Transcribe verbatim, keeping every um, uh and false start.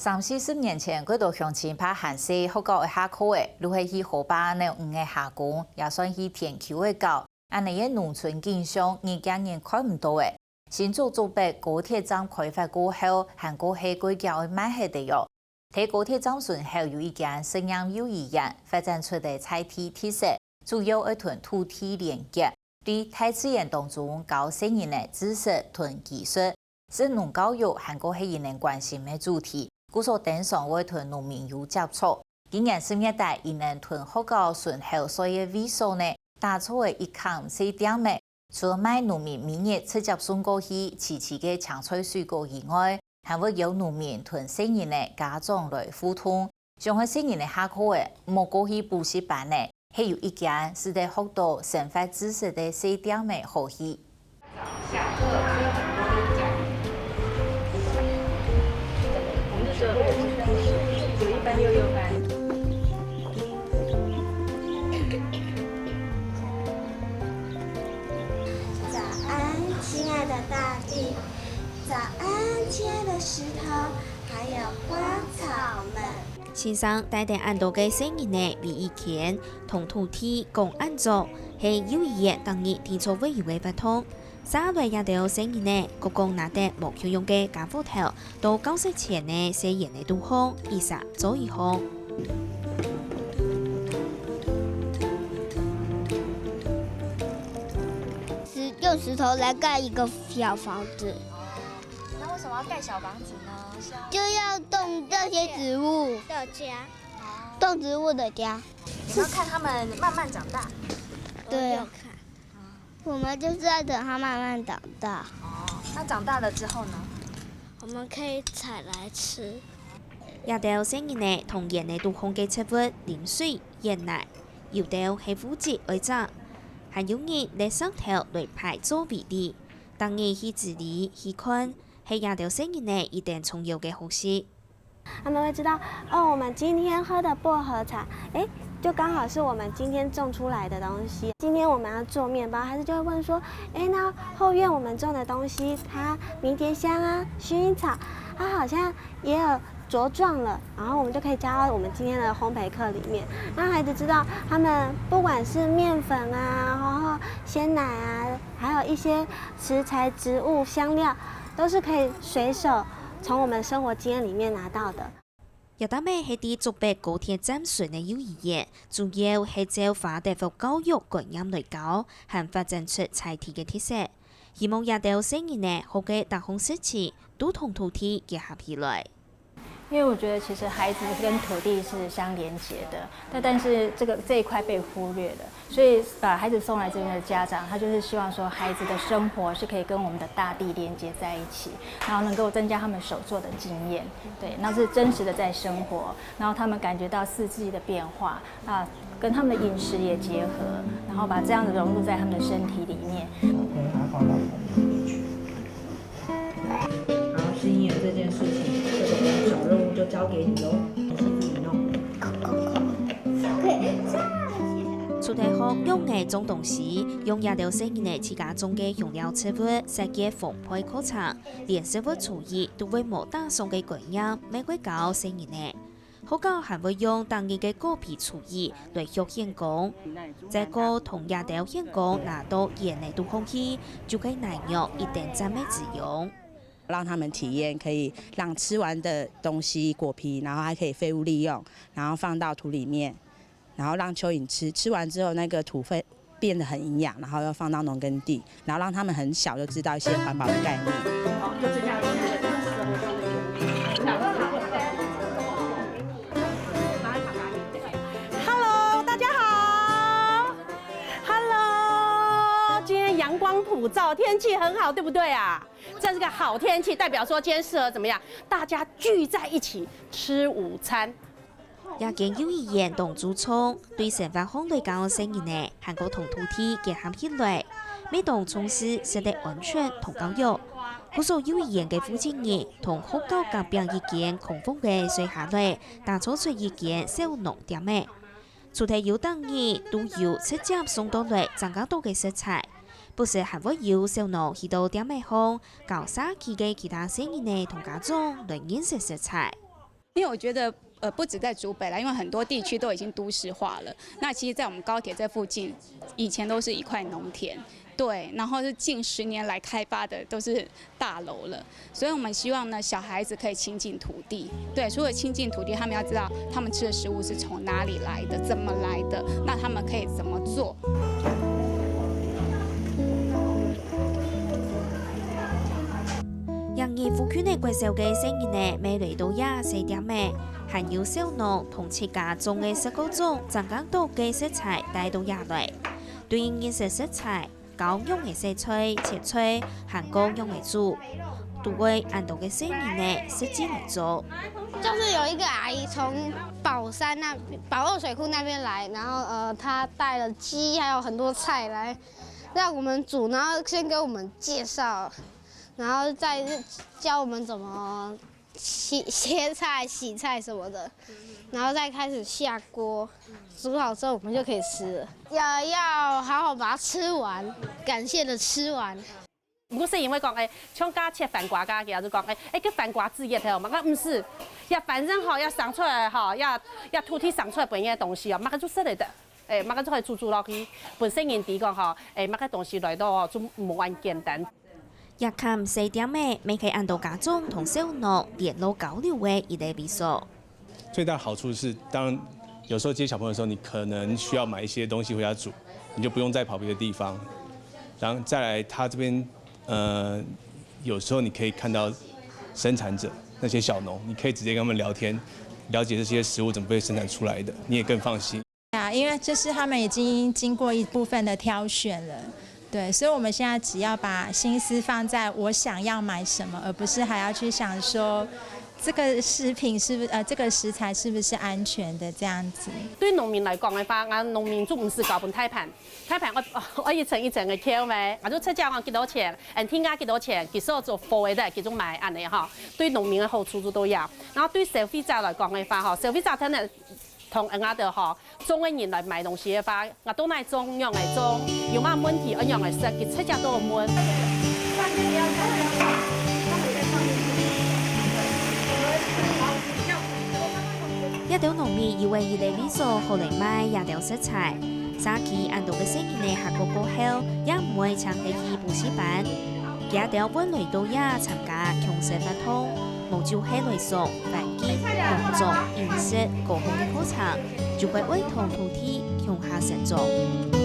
三四十年前，幾多鄉親怕還細，學校愛下課咧，就係去河壩扭魚仔蝦公，也算去田坵仔搞。恁呢个農村景象，日見人看毋到咧。新竹竹北高鐵站開發過後，還過係過遽愛賣忒个喲。在高鐵站脣口有一間實驗幼兒園，發展出个在地特色，主要愛同土地連結，對大自然當中教細人仔知識同技術。 食農教育還過係人人關心个主題，故所定著會同農民有接觸。今年十月底，佢等同學校脣口脣个位所呢，打造了一間細店仔，除了賣農民每日直接送過去市區个青菜水果以外，還會邀農民同細人仔家長來互動， 像係細人仔下課仔，莫過去補習班仔，係有一間使得學到生活知識个細店仔好去。下課就有很多的講，我們就只有六班，有一班、六六班。早安，親愛的大地。早安，親愛的石頭，還有花草們。 先生帶等恁多个細人仔圍一圈，同土地講恁早，係幼兒園逐日定著會有个活動。續來這兜細人仔，各各拿等無共樣个家伙頭，到教室前个細圓仔肚項，一儕做一項。石，用石頭來蓋一個小房子。那為什麼要蓋小房子呢？是要，就要種這些植物。的家。 動植物的家。你們要看牠們慢慢長大。對。我們就是要等牠慢慢長大。哦，那長大了之後呢？我們可以採來吃。這兜細人仔同園仔肚項个植物啉水、飲奶，有兜係負責愛摘，還有人摝石頭來排做圍籬。逐日去指理、去看，係這兜細人仔一等重要个學習。 他們會知道，哦，我們今天喝的薄荷茶，誒，就剛好是我們今天種出來的東西。今天我們要做麵包，他就會問說，誒，那後院我們種的東西，它迷迭香啊、薰衣草，它好像也有茁壯了，然後我們就可以加到我們今天的烘焙課裡面，讓孩子知道，他們不管是麵粉啊，然後鮮奶啊，還有一些食材、植物、香料，都是可以隨手 從我們生活經驗裡面拿到的。這搭仔係在竹北高鐵站脣个幼兒園，主要係照華德福教育觀念來教，還發展出在地个特色。希望這兜細人仔學个逐項事情，都同土地結合起來。因為我覺得其實孩子跟土地是相連結的，但，但是這個，這一塊被忽略了。 所以把孩子送來這邊的家長，他就是希望說孩子的生活是可以跟我們的大地連接在一起，然後能夠增加他們手作的經驗，對，那是真實的在生活，然後他們感覺到四季的變化，啊，跟他們的飲食也結合，然後把這樣子融入在他們的身體裡面。然後是因為這件事情，這個小任務就交給你嘍，你自己弄。 除忒學仰仔種東西，用這兜細人仔自家種个香料植物設計烘焙課程，連食物廚藝都會無打爽个觀念，乜會教細人仔。學校還會用逐日个果皮廚藝來畜䘆公，再過同這兜䘆公拿到園仔肚項去，就係泥肉一等站个滋養。 讓他們體驗可以讓吃完的東西果皮，然後還可以廢物利用，然後放到土裡面，然後讓蚯蚓吃，吃完之後那個土會變得很營養，然後又放到農耕地，然後讓他們很小就知道一些環保的概念。 Hello，大家好。Hello，今天陽光普照，天氣很好，對不對啊？ 這是個好天氣，代表說今天適合怎麼樣？大家聚在一起吃午餐。這間幼兒園當注重對生活項來教細人仔，還過同土地結合起來，乜當重視食个安全同教育。故所幼兒園个負責人同學校隔壁一間空屋仔睡下來，打造出一間小農店仔。 除忒有逐日都有直接送到來莊家肚个食材，不時還會有小農去到店仔項，教社區个其他細人仔同家長來認識食材。因為我覺得，呃，不止在竹北啦，因為很多地區都已經都市化了。那其實，在我們高鐵這附近，以前都是一塊農田，對，然後是近十年來開發的都是大樓了。所以我們希望呢，小孩子可以親近土地，對，除了親近土地，他們要知道他們吃的食物是從哪裡來的，怎麼來的，那他們可以怎麼做。 這日附近个國小个細人仔乜來到這細店仔，還有小農同自家種个十個種正經多个食材帶到這來。對認識食材、教仰仔洗菜、切菜，還過仰仔煮，都會恁多个細人仔實際來做。就是有一個阿姨從寶山那，寶二水庫那邊來，然後，呃，她帶了雞，還有很多菜來讓我們煮，然後先給我們介紹，然後再教我們怎麼洗，切菜、洗菜什麼的，然後再開始下鍋，煮好之後我們就可以吃了。要，要好好把它吃完，感謝的吃完。 毋過細人會講，欸，像該切番瓜該，佢就講，欸，欸，該番瓜子葉頭，麼个毋係，這番正吼，這生出來吼，這，這土地生出來本个東西哦，麼个就食得个，欸，麼个就可以煮煮落去，分細人知講吼，欸，麼个東西來到哦，就無恁簡單。這間細店仔乜係恁多家長同小農聯絡交流个一個位所。 最大的好處是，當然有時候接小朋友的時候，你可能需要買一些東西回家煮，你就不用再跑別的地方。然後再來，他這邊呃，有時候你可以看到生產者那些小農，你可以直接跟他們聊天，了解這些食物怎麼被生產出來的，你也更放心。啊，因為就是他們已經經過一部分的挑選了，對，所以我們現在只要把心思放在我想要買什麼，而不是還要去想說這個食品是不是呃這個食材是不是安全的這樣子。對農民來講个話，𠊎農民就毋使交分大盤，大盤愛愛一層一層个扣咩，𠊎就直接講幾多錢，恁定價幾多錢，佢所做貨个，佢就買恁呢吼。對農民个好處就到這。然後對消費者來講个話吼，消費者可能 同𠊎兜吼，種个人來買東西个話，𠊎到哪種仰仔種，有麼問題愛仰仔食，佢直接都問。這兜農民有个一個位所好來賣這兜食材，社區恁多个細人仔下課過後，也毋會淨係去補習班。佢兜會來到這參加共生活動，無就係來上 環境、農作、飲食各項个課程，就係愛同土地共下生長。